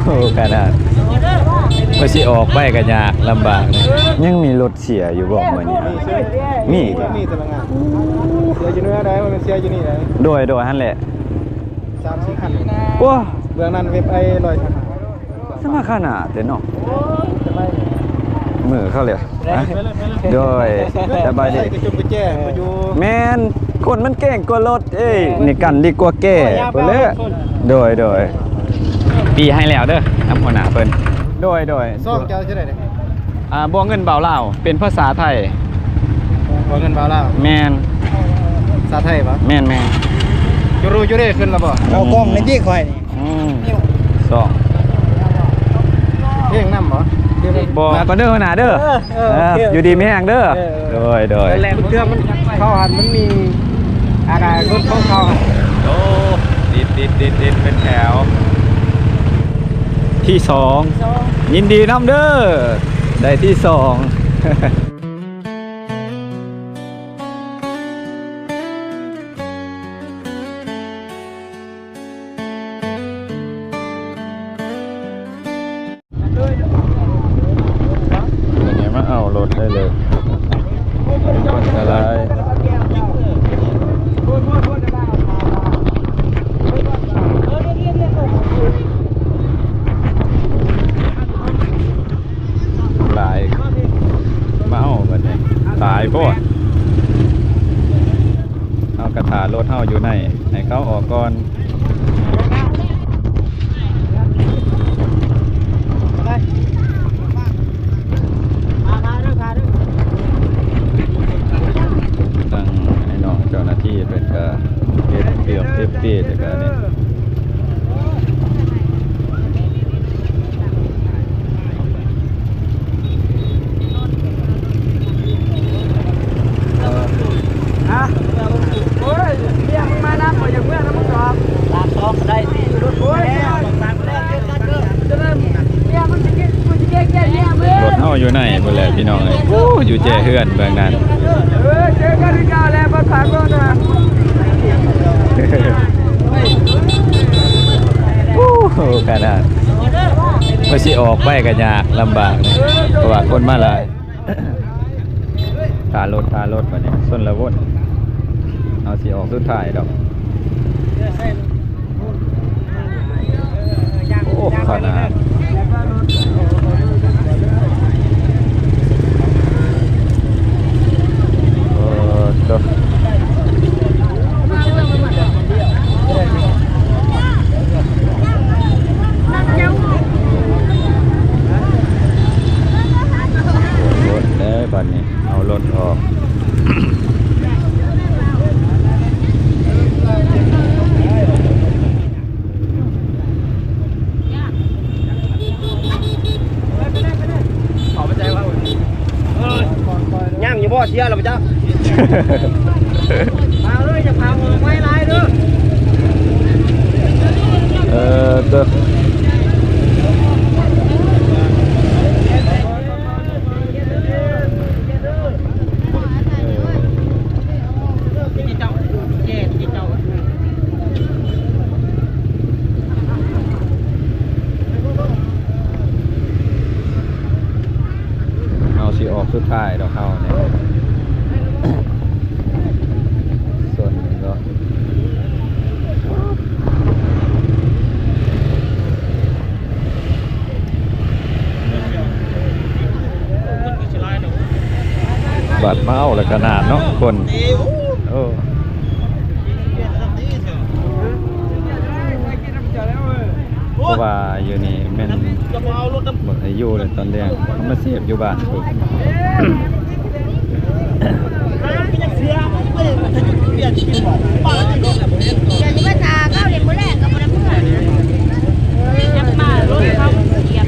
ໂອ້ ຂະໜາດ ວ່າຊິອອກໄປກໍຍາກລຳບາກ. ຍັງມີລົດເສຍຢູ່ບໍ່ມື້ນີ້? ມີ ມີແຕ່ລະງານ. ເສຍຢູ່ເໜືອໃດ ບໍ່ແມ່ນເສຍຢູ່ນີ້ໃດ. ໂດຍ ໂດຍ ຫັ້ນແຫຼະ ສາມສີ່ຄັນ. ໂອ້ ເບື້ອງນັ້ນເວັບໄອຮ້ອຍທະຫານ. ສະມາຂະໜາດເດ້ເນາະ. ໂອ້ຍ ເມື່ອເຂົາເລີຍ. ໂດຍ ສະບາຍດີ. ແມ່ນ ຄົນມັນເກັ່ງກວ່າລົດເອີຍ. ນີ້ກັນດີກວ່າແກ່ພຸ້ນແຫຼະ. ໂດຍ ໂດຍ ປີ້ໃຫ້ແລ້ວເດີ ນຳຫົວໜ້າເພິ່ນ. ໂດຍ ໂດຍ. ຊອງເຈົ້າຊິໄດ້ເດ້. ອ່າ ບົວເງິນບ່າວລາວ ເປັນພາສາໄທ. ບົວເງິນບ່າວລາວ. ແມ່ນ. ພາສາໄທບໍ່? ແມ່ນໆ. ຢູ່ຮູ້ຢູ່ເດ້ຂຶ້ນແລ້ວບໍ່? ເອົາກ້ອງໃນຕິຂ້ອຍນີ້. ອືມ ສອງ ເພງນຳບໍ່? ບໍ່ ມາກ່ອນເດີຫົວໜ້າເດີ. ເອີ ເອີ ເອີ ຢູ່ດີມີແຮງເດີ. ເອີ ເອີ ໂດຍ ໂດຍ. ແລ້ວເທື່ອມັນເຂົ້າຫັ້ນ ມັນມີອະນາຄົດຂອງເຂົາ. ໂອ້ ຕິດໆໆໆ ເປັນແຖວ ທີສອງ. ສອງ ຍິນດີນຳເດີ ໄດ້ທີສອງ. ເພິ່ນໃຫ້ມາເອົາລົດໄດ້ເລີຍ. ຄົນກໍຫຼາຍ ຫຼາຍ ມາເອົາບັດນີ້ ຫຼາຍໂພດ. ເຮົາກໍຖ້າລົດເຮົາຢູ່ໃນ ໃຫ້ເຂົາອອກກ່ອນ. ທາງອ້າຍນ້ອງເຈົ້າໜ້າທີ່ເພິ່ນກໍເກັບເຄື່ອງເກັບເກດ ແລ້ວກໍນີ້ ຮະ? ໂອ້ຍ ເມຍມຶງມານຳ ຂ້ອຍຢາກເມືອນຳມຶງດອກ. ສາມສອງກໍໄດ້ຕິ. ໂອ້ຍ ເມຍມຶງຊິກິນ ກູຊິແກ້ແຄ້ນເມຍມຶງ. ລົດເຮົາຢູ່ໃນພຸ້ນແຫຼະພີ່ນ້ອງເອີຍ. ໂອ້ ຢູ່ແຈເຮືອນເບື້ອງນັ້ນ. ເອີ ເຈີກັນຄືເກົ່າແຫຼະ ບໍ່ຝາກລົດນະ. ໂອ້ ຂະໜາດ ວ່າຊິອອກໄປກໍຍາກລຳບາກ ເພາະວ່າຄົນມາຫຼາຍ. ຖ້າລົດ ຖ້າລົດ ບັດນີ້ຊົນລະວົນ ເຮົາຊິອອກສຸດທ້າຍດອກ. ໂອ້ ຂະໜາດ ເອີ ໂຕ ລົດເດີບັດນີ້ ເອົາລົດອອກ. ຍັງຢູ່ບໍ່? ເສຍແລ້ວບໍ່ຈັກ. ພາເອີຍ ຢ່າພາອອກໄວຫຼາຍເດີ. ເອີ ເດີ. ເຮົາຊິອອກສຸດທ້າຍດອກເຮົານີ້ ສ່ວນນີ້ກໍ ບັດມາເອົາແລ້ວຂະໜາດເນາະຄົນ. ເອີ ເພາະວ່າຢູ່ນີ້ແມ່ນບໍ່ໄດ້ຢູ່ເລີຍຕອນແລງ ເຮົາມາເສບຢູ່ບ້ານພຸ້ນ. ດຽວນີ້ມາຖ້າເຂົາເລີຍມື້ແລງກໍບໍ່ໄດ້ເມືອ ຍັງມາລົດເຂົາມັນສຽບ.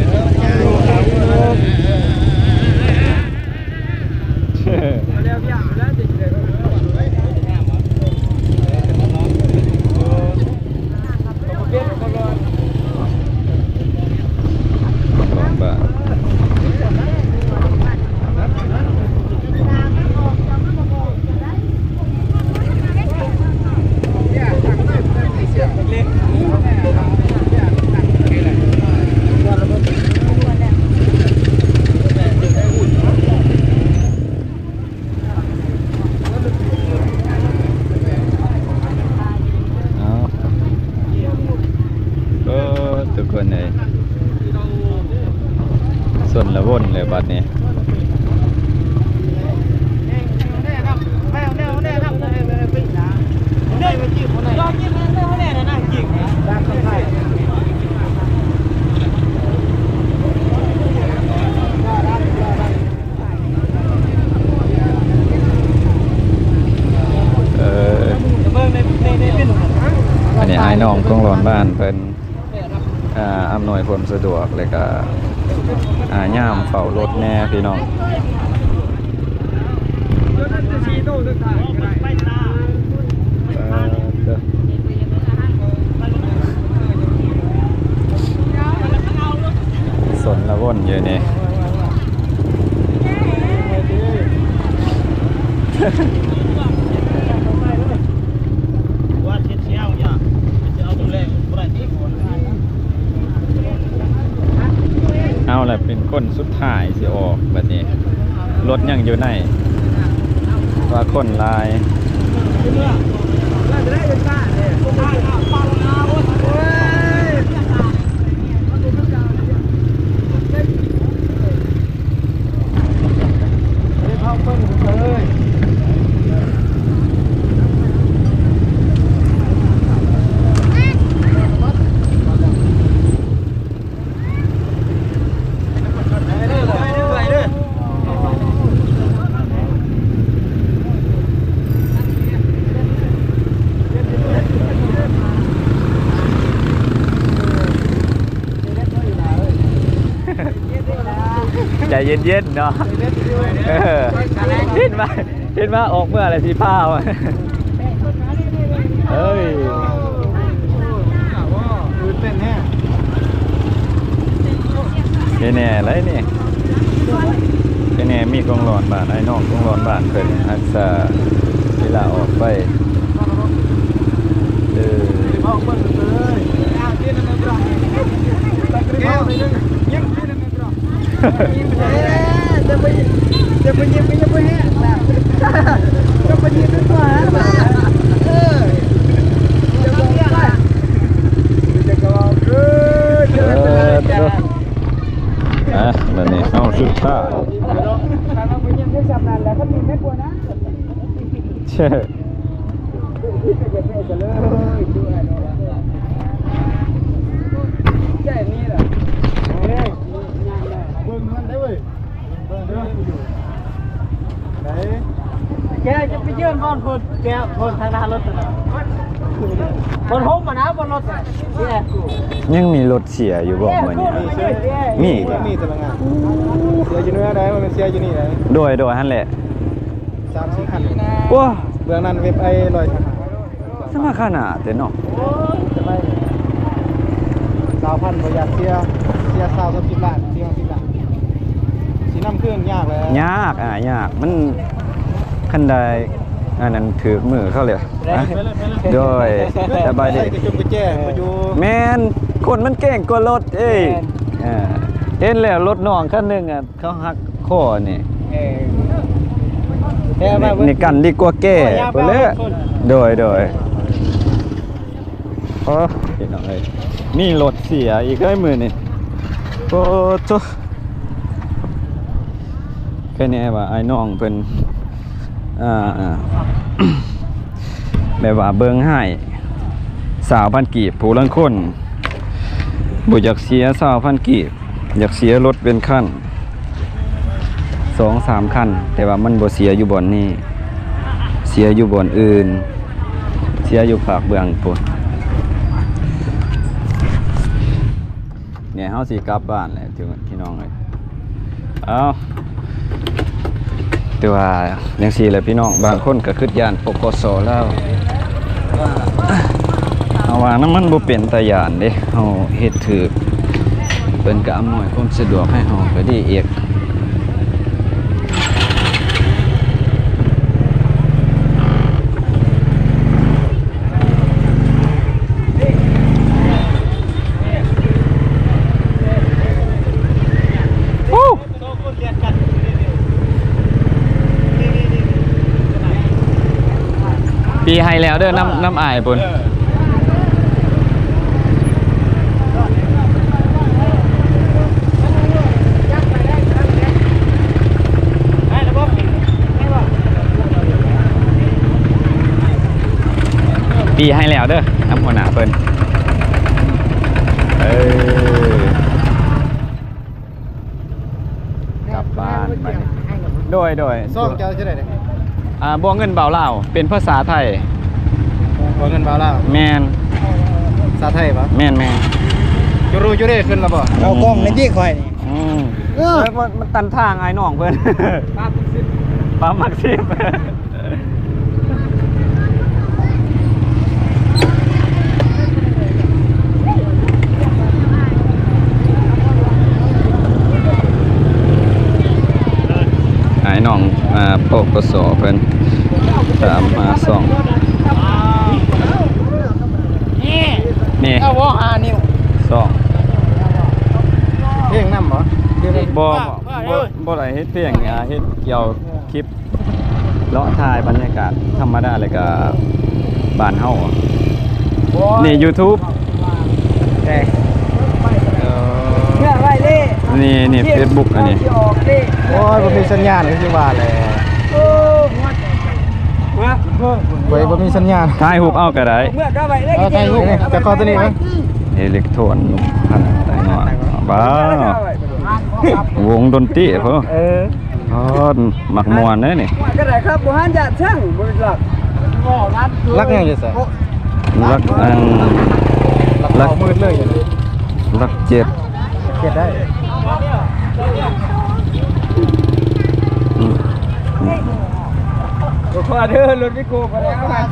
ເ ທຸກຄົນເອີຍ ຊົນລະວົນເລີຍບັດນີ້. ເອີ ອັນນີ້ອ້າຍນ້ອງຂອງຫຼອນບ້ານເພິ່ນ ອ່າ ອຳນວຍຄວາມສະດວກ ແລ້ວກະ ອ່າ ຍາມເຝົ້າລົດແດ່ພີ່ນ້ອງ. ເອີ ຊົນລະວົນຢູ່ນີ້. ເຮົາລະເປັນຄົນສຸດທ້າຍຊິອອກບັດນີ້ ລົດຍັງຢູ່ໃນ ວ່າຄົນຫຼາຍ. ໃຈເຢັນໆ ເນາະ ເອີ ເຫັນວ່າ ເຫັນວ່າອອກເມືອແລ້ວຊິພາ ເອີຍ ຕື່ນເຕັ້ນແຮງ ແນ່ໆ ໄດ໋ນີ້ ແນ່ໆ ມີຂອງຫຼອນບ້ານ ອ້າຍນ້ອງຂອງຫຼອນບ້ານເພິ່ນຮັກສາເວລາອອກໄປ ເອີ. ເອີ ເອີ ເອີ ອ່ະ ບັດນີ້ເຮົາສຸດທ້າຍ ເບິ່ງຫັ້ນໄດ້ເວີຍ ເບິ່ງເດີ ໄດ້ ແກຈະໄປຢືນບ່ອນພຸ້ນ ແກບ່ອນທາງໜ້າລົດ ບ່ອນຮົ່ມຫັ້ນນະ ບ່ອນລົດ ແກ ຍັງມີລົດເສຍຢູ່ບໍ່ມື້ນີ້? ມີ ມີ ມີແຕ່ລະງານ ເສຍຢູ່ເໜືອໃດ໋ ບໍ່ແມ່ນເສຍຢູ່ນີ້ໃດ໋. ໂດຍ ໂດຍ ຫັ້ນແຫຼະ ສາມສີ່ຄັນ ໂອ້ ເບື້ອງນັ້ນເວັບໄອຮ້ອຍ ສະມາຄະນາແຕ່ເນາະ ຊາວພັນບໍ່ຢາກເສຍ ເສຍຊາວ ສາມສິບລ້ານ ສີ່ຫ້າສິບລ້ານ ຊິນຳຄືນຍາກແຫຼະ ຍາກ ອ່າ ຍາກ ມັນ ຄັນໄດ້ ອັນນັ້ນຖືກມືເຂົາແລ້ວ ໂດຍ ສະບາຍດີ ແມ່ນ ຄົນມັນເກັ່ງກວ່າລົດເອີຍ ເຫັນແລ້ວລົດນ້ອງຄັນໜຶ່ງ ເຂົາຫັກຄໍນີ້ ເອີ ນີ້ກັນດີກວ່າແກ້ພຸ້ນແຫຼະ ໂດຍ ໂດຍ ໂອ້ ພີ່ນ້ອງເອີຍ ມີລົດເສຍອີກເອີຍມື້ນີ້ ໂອ້ໂທ້ ແຄ່ນີ້ວ່າອ້າຍນ້ອງເພິ່ນ ອ່າ ແບບວ່າເບິ່ງໃຫ້ຊາວພັນກີບ ຜູ້ລາງຄົນບໍ່ຢາກເສຍຊາວພັນກີບ ຢາກເສຍລົດເປັນຄັນ ສອງສາມຄັນ ແຕ່ວ່າມັນບໍ່ເສຍຢູ່ບ່ອນນີ້ ເສຍຢູ່ບ່ອນອື່ນ ເສຍຢູ່ພາກເບື້ອງພຸ້ນ. ນີ້ເຮົາຊິກັບບ້ານແລ້ວ ພີ່ນ້ອງເອີຍ ເອົ້າ ແຕ່ວ່າຈັ່ງຊີ້ແຫຼະພີ່ນ້ອງ ບາງຄົນກໍຄິດຢ້ານ ປກສ ລາວ ເຮົາວ່ານຳມັນບໍ່ເປັນຕາຢ້ານເດ້ ເຮົາເຮັດຖືກ ເພິ່ນກໍອຳນວຍຄວາມສະດວກໃຫ້ເຮົາກໍດີອີກ. ປີ້ໃຫ້ແລ້ວເດີ ນຳ ນຳອ້າຍພຸ້ນ. ປີ້ໃຫ້ແລ້ວເດີ ນຳຫົວໜ້າເພິ່ນ. ເອີ ກັບບ້ານບັດນີ້. ໂດຍ ໂດຍ. ຊ່ອງເຈົ້າຊື່ໃດເດ? ອ່າ ບົວເງິນບ່າວລາວ ເປັນພາສາໄທ. ບົວເງິນບ່າວລາວ? ແມ່ນ. ພາສາໄທບໍ່? ແມ່ນໆ. ຈູຣູຈູເຣຂຶ້ນແລ້ວບໍ່? ເອົາກ້ອງໃນທີ່ຂ້ອຍນີ້. ອືມ ເອີ ມັນ ມັນຕັນທາງອ້າຍນ້ອງເພິ່ນ ປາມັກສິບ ປາມັກສິບ. ອ້າຍນ້ອງ ອ່າ ປກສ ເພິ່ນຕາມຫາຊ່ອງ ນີ້ ນີ້ ເອົາບໍ່ ຫ້ານິ້ວ ຊ່ອງ ເພງນຳບໍ່? ບໍ່ ບໍ່ ບໍ່ໄດ້ເຮັດເພງ ອ່າ ເຮັດກ່ຽວຄລິບ ເລາະຖ່າຍບັນຍາກາດທຳມະດາ ແລ້ວກະບ້ານເຮົາ ນີ້ YouTube ເອີ ນີ້ ນີ້ Facebook ອັນນີ້. ໂອ້ຍ ບໍ່ມີສັນຍານຄືຊິວ່າແຫຼະ ໂອ້ຍ ບໍ່ມີສັນຍານ ຖ່າຍຮູບເອົາກະໄດ້ ເອີ ຖ່າຍຮູບ ຈະເຂົ້າຕົວນີ້ນະ ເອເລັກໂທນ ບ້າ ວົງດົນຕີພຸ້ນ ເອີ. ອໍ ມັກມ່ວນເດ້ນີ້ ກະໄດ້ຄັບ ບໍ່ຫັນຢາກຊັງ ບໍ່ລັກ ລັກຫຍັງຢູ່ໃສ? ລັກອັນ ລັກມືດເລີຍ ລັກເຈັດ ເຈັດໄດ້ ອືມ ຂໍເດີ ລົດວິໂກ້ບໍ່ໄດ້ເອົາມາ ໂ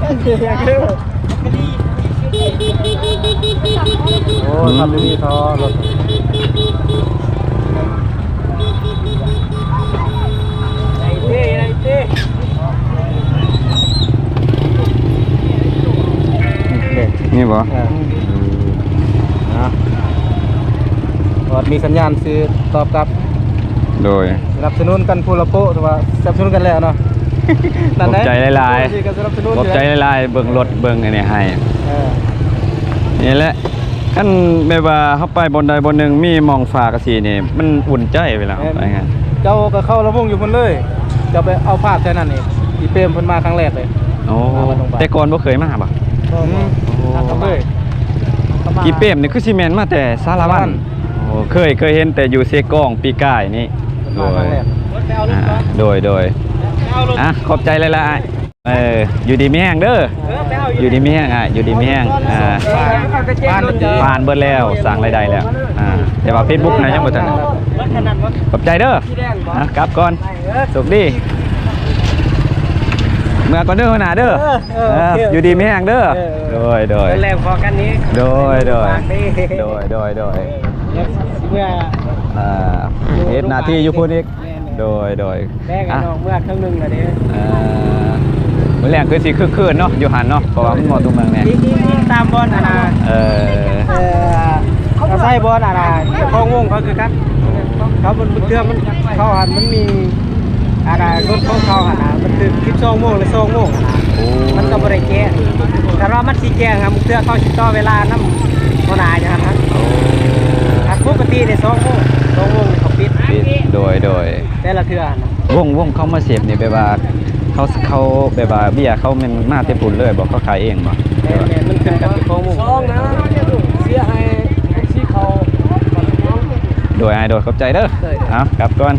ອ້ ອືມ ຂັບດີໆ ເທາະລົດ ນີ້ບໍ່? ເອີ ອາ ມີສັນຍານຊິຕອບກັບ ໂດຍ ສະໜັບສະໜູນກັນຜູ້ລະໂປະ ຖືວ່າສະໜັບສະໜູນກັນແລ້ວເນາະ ນັ້ນແຫຼະ ຂອບໃຈຫຼາຍໆ ຂອບໃຈຫຼາຍໆ ເບິ່ງລົດເບິ່ງອັນນີ້ໃຫ້ ເອີ ນີ້ແຫຼະ ຄັນແບບວ່າເຮົາໄປບ່ອນໃດບ່ອນໜຶ່ງມີໝ່ອງຝາກກະຊິນີ້ ມັນອຸ່ນໃຈເວລາເຮົາໄປງານ ເຈົ້າກະເຂົ້າລຳວົງຢູ່ພຸ້ນເລີຍ ເຈົ້າໄປເອົາພາບໃສ່ນັ້ນອີກ ອີເປມເພິ່ນມາຄັ້ງແລກເລີຍ ໂອ້ ແຕ່ກ່ອນບໍ່ເຄີຍມາບໍ່? ບໍ່ ບໍ່ ອືມ ບໍ່ເຄີຍ ອີເປມນີ້ຄືຊິແມ່ນມາແຕ່ສາລະວັນ ໂອ້ ເຄີຍ ເຄີຍເຫັນແຕ່ຢູ່ເຊກອງປີກາຍນີ້ ໂດຍ ໂດຍ ໂດຍ ອ່ະ ຂອບໃຈຫຼາຍໆ ເອີ ຢູ່ດີມີແຮງເດີ ເອີ ຢູ່ດີມີແຮງ ອ່າ ຢູ່ດີມີແຮງ ອ່າ ຜ່ານເບິດແລ້ວ ສ້າງລາຍໄດ້ແລ້ວ ອ່າ ແຕ່ວ່າ Facebook ນະຍັງບໍ່ທັນ ຂອບໃຈເດີ ອ່າ ກັບກ່ອນ ໂຊກດີ ເມືອກ່ອນເດີຫົວໜ້າເດີ ເອີ ເອີ ຢູ່ດີມີແຮງເດີ ເອີ ໂດຍ ໂດຍ ແລງພໍກັນນີ້ ໂດຍ ໂດຍ ໂດຍ ໂດຍ ໂດຍ ເອີ ເມືອ ອ່າ ເຮັດໜ້າທີ່ຢູ່ພຸ້ນອີກ ແມ່ນໆ ໂດຍ ໂດຍ ແມ່ນ ອ່ະ ນ້ອງເມືອເຄິ່ງໜຶ່ງລະເດ້ ເອີ ມື້ແລງຄືຊິຄຶກຄື້ນເນາະ ຢູ່ຫັ້ນເນາະ ເພາະວ່າມັນເໝາະຕົວເມືອງແດ່ ອີງ ອີງ ອີງຕາມບ່ອນຫັ້ນນະ ເອີ ເອີ ອາໄສບ່ອນຫັ້ນນະ ຂອງວົງເຂົາຄືກັນ ເຂົາ ບາງເທື່ອມັນ ເຂົາຫັ້ນມັນມີ ອັນນະ ລົດຂອງເຂົາຫັ້ນນະ ມັນຖືກສິບສອງໂມງ ຫຼື ສອງໂມງຫັ້ນນະ ໂອ້ ມັນກະບໍ່ໄດ້ແຈ້ງ ຄັນວ່າມັນຊິແຈ້ງຫັ້ນ ບາງເທື່ອເຂົາຊິຕໍ່ເວລານຳຫົວໜ້າຢູ່ຫັ້ນນະ ໂອ້ ຄັນປົກກະຕິນີ້ ສອງໂມງ ສອງໂມງນີ້ເຂົາປິດ ປິດ ໂດຍ ໂດຍ ແຕ່ລະເທື່ອຫັ້ນນະ ວົງ ວົງເຂົາມາເສບນີ້ ແບບວ່າເຂົາ ເຂົາແບບວ່າເບ້ຍເຂົາແມ່ນມາແຕ່ພຸ້ນເລີຍບໍ່? ເຂົາຂາຍເອງບໍ່? ແມ່ນໆ ມັນຂຶ້ນກັບເຈົ້າຂອງວົງ ສອງນະ ເສຍໃຫ້ເອັຟຊີເຂົາ ໂດຍ ອ້າຍ ໂດຍ ຂອບໃຈເດີ ໂດຍ ເອົາ ກັບກ່ອນ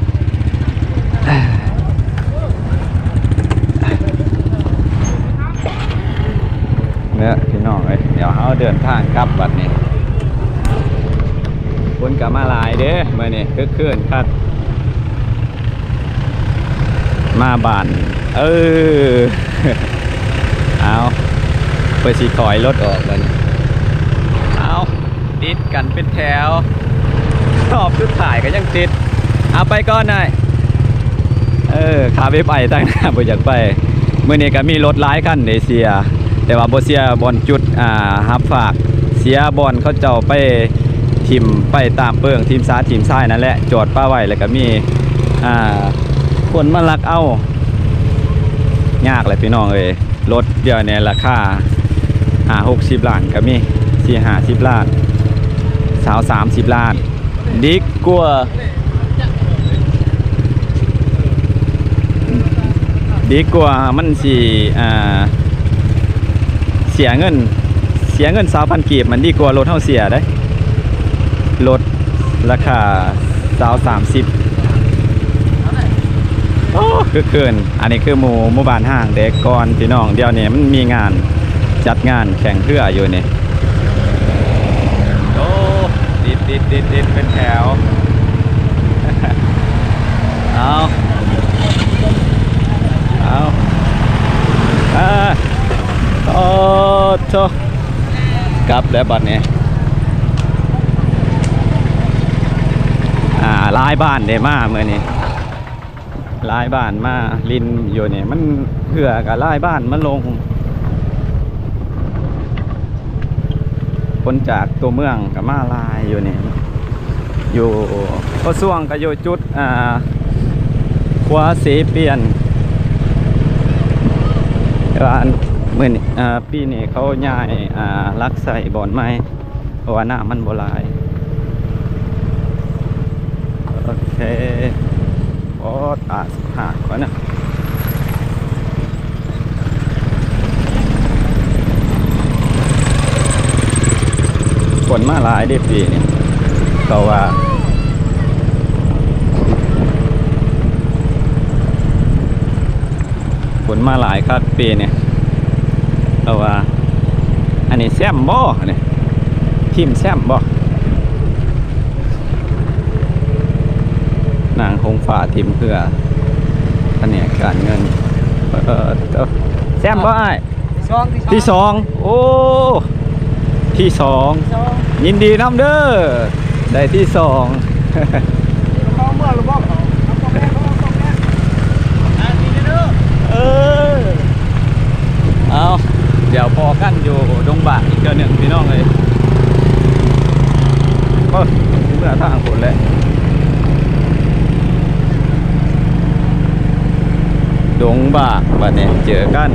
ເນາະ ພີ່ນ້ອງເອີຍ ດຽວເຮົາເດີນທາງກັບບັດນີ້ ຄົນກະມາຫຼາຍເດ້ ມື້ນີ້ຄຶກຄື້ນຄັກ ມາບ້ານ ເອີ ເອົາ ເພິ່ນຊິຖອຍລົດອອກບັດນີ້ ເອົາ ຕິດກັນເປັນແຖວ ຮອບສຸດທ້າຍກະຍັງຕິດ ເອົາ ໄປກ່ອນນາຍ ເອີ ຂາເວັບໄອທາງໜ້າບໍ່ຢາກໄປ ມື້ນີ້ກະມີລົດຫຼາຍຄັນເດເສຍ ແຕ່ວ່າບໍ່ເສຍບ່ອນຈຸດ ອ່າ ຮັບຝາກ ເສຍບ່ອນເຂົາເຈົ້າໄປຖິ້ມໄປຕາມເປິງ ຖິ້ມສາຖິ້ມຊາຍນັ້ນແຫຼະ ຈອດປະໄວ້ ແລ້ວກະມີ ອ່າ ຄົນມາລັກເອົາ ຍາກແຫຼະພີ່ນ້ອງເອີຍ ລົດດຽວນີ້ລາຄາຫ້າຫົກສິບລ້ານກະມີ ສີ່ຫ້າສິບລ້ານ ຊາວສາມສິບລ້ານ ດີກວ່າ ດີກວ່າມັນຊິ ອ່າ ເສຍເງິນ ເສຍເງິນຊາວພັນກີບ ມັນດີກວ່າລົດເຮົາເສຍເດ້ ລົດລາຄາຊາວ ສາມສິບ. ໂອ້ ຄຶກຄື້ນ. ອັນນີ້ຄືໝູ່ ໝູ່ບ້ານຮ້າງແຕ່ກ່ອນພີ່ນ້ອງ, ດຽວນີ້ມັນມີງານ ຈັດງານແຂ່ງເຮືອຢູ່ນີ້. ໂອ້ ຕິດ ຕິດ ຕິດ ຕິດເປັນແຖວ. ເອົາ ເອົາ ເອີ ໂອ້ ໂທ້ ກັບແລ້ວບັດນີ້. ອ່າ ຫຼາຍບ້ານເດ້ມາມື້ນີ້ ຫຼາຍບ້ານມາຫຼິ້ນຢູ່ນີ້ ມັນເຮືອກໍຫຼາຍບ້ານມາລົງ. ຄົນຈາກຕົວເມືອງກໍມາຫຼາຍຢູ່ນີ້ ຢູ່ ພະຊ່ວງກໍຢູ່ຈຸດ ອ່າ ຂົວເຊປ່ຽນ ແຕ່ວ່າມື້ນີ້ ອ່າ ປີນີ້ເຂົາຍ້າຍ ອ່າ ຫຼັກໄສ້ບ່ອນໃໝ່ ເພາະວ່ານ້ຳມັນບໍ່ຫຼາຍ. ໂອເຄ ໂອ້ ຕາສິບຫ້າກວ່ານະ. ຄົນມາຫຼາຍເດ້ປີນີ້ ເພາະວ່າ ຄົນມາຫຼາຍຄັກປີນີ້ ເພາະວ່າ ອັນນີ້ແຊ້ມບໍ່ ອັນນີ້ທີມແຊ້ມບໍ່? ນາງຫົງຟ້າທີມເຮືອ ພະແນກການເງິນ. ເອີ ແຊ້ມບໍ່ອ້າຍ? ທີສອງ ທີສອງ ທີສອງ. ໂອ້ ທີສອງ ທີສອງ ຍິນດີນຳເດີ ໄດ້ທີສອງ. ເອີ ເອົາ ດຽວພໍ້ກັນຢູ່ດົງບາກອີກເທື່ອໜຶ່ງພີ່ນ້ອງເອີຍ. ໂອ້ຍ ເມືອທາງພຸ້ນແຫຼະ ດົງບາກ ບັດນີ້ເຈີກັນ.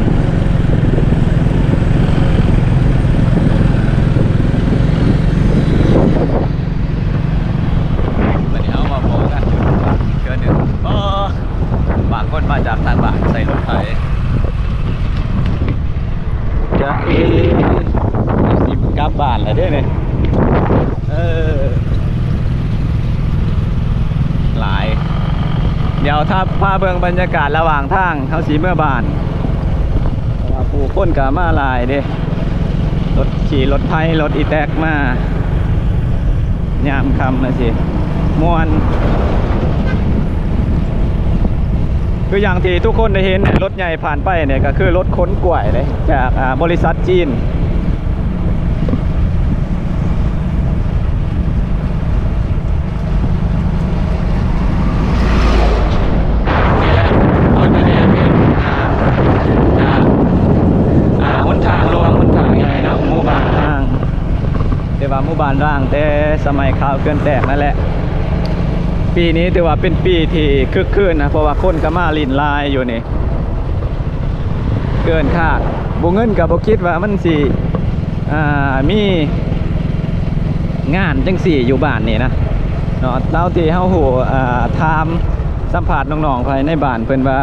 ບັດນີ້ເຮົາມາພໍ້ກັນຢູ່ດົງບາກອີກເທື່ອໜຶ່ງ. ໂອ້ ບາງຄົນມາຈາກທາງບ້ານໃສ່ລົດໄຖ ຈະເອ ຊິກັບບ້ານແລ້ວເດ້ນີ້. ເອີ ຫຼາຍ ດຽວຖ້າພາເບິ່ງບັນຍາກາດລະຫວ່າງທາງ ເຮົາຊິເມືອບ້ານ ເພາະວ່າຜູ້ຄົນກໍມາຫຼາຍເດ້ ລົດຂີ່ລົດໄຖ ລົດອີແຕັກມາ ຍາມຄ່ຳຈັ່ງຊີ້ ມ່ວນ. ຄືຢ່າງທີ່ທຸກຄົນໄດ້ເຫັນ ລົດໃຫຍ່ຜ່ານໄປນີ້ກໍຄືລົດຂົນກ້ວຍເດ້ ຈາກ ອ່າ ບໍລິສັດຈີນ. ອ່າ ຫົນທາງຫຼວງ ຫົນທາງໃຫຍ່ເນາະ ໝູ່ບ້ານຮ້າງ ແຕ່ວ່າໝູ່ບ້ານຮ້າງແຕ່ສະໄໝຂ່າວເຂື່ອນແຕກນັ້ນແຫຼະ. ປີນີ້ຖືວ່າເປັນປີທີ່ຄຶກຄື້ນນະ ເພາະວ່າຄົນກໍມາຫຼິ້ນຫຼາຍຢູ່ນີ້ ເກີນຄາດ. ບໍ່ ເງິນກໍບໍ່ຄິດວ່າມັນຊິ ອ່າ ມີງານຈັ່ງຊີ້ຢູ່ບ້ານນີ້ນະເນາະ. ຕາມທີ່ເຮົາຮູ້ ອ່າ ຖາມສຳພາດນ້ອງໆພາຍໃນບ້ານ ເພິ່ນວ່າ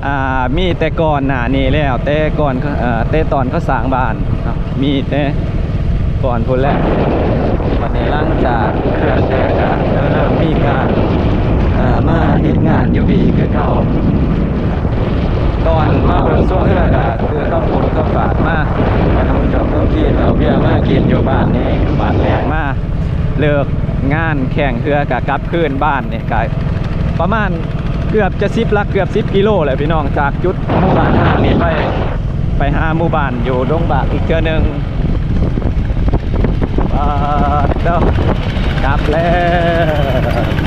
ອ່າ ມີແຕ່ກ່ອນໜ້ານີ້ແລ້ວ ແຕ່ກ່ອນ ເອີ ແຕ່ຕອນເຂົາສ້າງບ້ານເນາະ ມີແຕ່ກ່ອນພຸ້ນແຫຼະ. ບັດນີ້ຫຼັງຈາກເຂື່ອນແຕກ ກໍເລີ່ມມີການ ເອີ ມາເຮັດງານຢູ່ພີ້ຄືເກົ່າ. ຕອນມາເບິ່ງຊ່ວງເຮືອ ກໍຄືເຂົາຂົນເຂົ້າສານມາ ແລ້ວເຂົາເຈົ້າກໍກິນເອົາເບຍມາກິນຢູ່ບ້ານນີ້ ບ້ານແລກມາ ເລີກງານແຂ່ງເຮືອກໍກັບຄືນບ້ານນີ້ ກໍປະມານເກືອບຈະສິບຫຼັກ ເກືອບສິບກິໂລແຫຼະພີ່ນ້ອງ ຈາກຈຸດໝູ່ບ້ານຮ້າງນີ້ໄປ ໄປຫາໝູ່ບ້ານຢູ່ດົງບາກອີກເທື່ອໜຶ່ງ. ປາດໂທ້ ກັບແລ້ວ.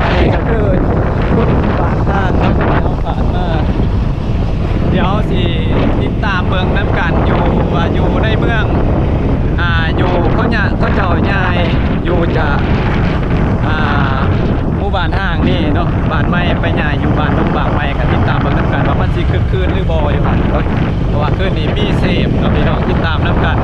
ອັນນີ້ກໍຄືຈຸດປາກທາງເນາະ ທີ່ເຮົາຜ່ານມາ. ດຽວເຮົາຊິຕິດຕາມເບິ່ງນຳກັນຢູ່ ວ່າຢູ່ໃນເມືອງ ອ່າ ຢູ່ເຂົາຍະ ເຂົາເຈົ້າຍ້າຍຢູ່ຈາກ ອ່າ ໝູ່ບ້ານຮ້າງນີ້ເນາະ ບ້ານໃໝ່ ໄປຍ້າຍຢູ່ບ້ານດົງບາກໃໝ່ ກໍຕິດຕາມເບິ່ງນຳກັນວ່າມັນຊິຄຶກຄື້ນຫຼືບໍ່ຢູ່ຫັ້ນເນາະ. ເພາະວ່າຄືນນີ້ມີເຊບເນາະ ພີ່ນ້ອງ ຕິດຕາມນຳກັນ.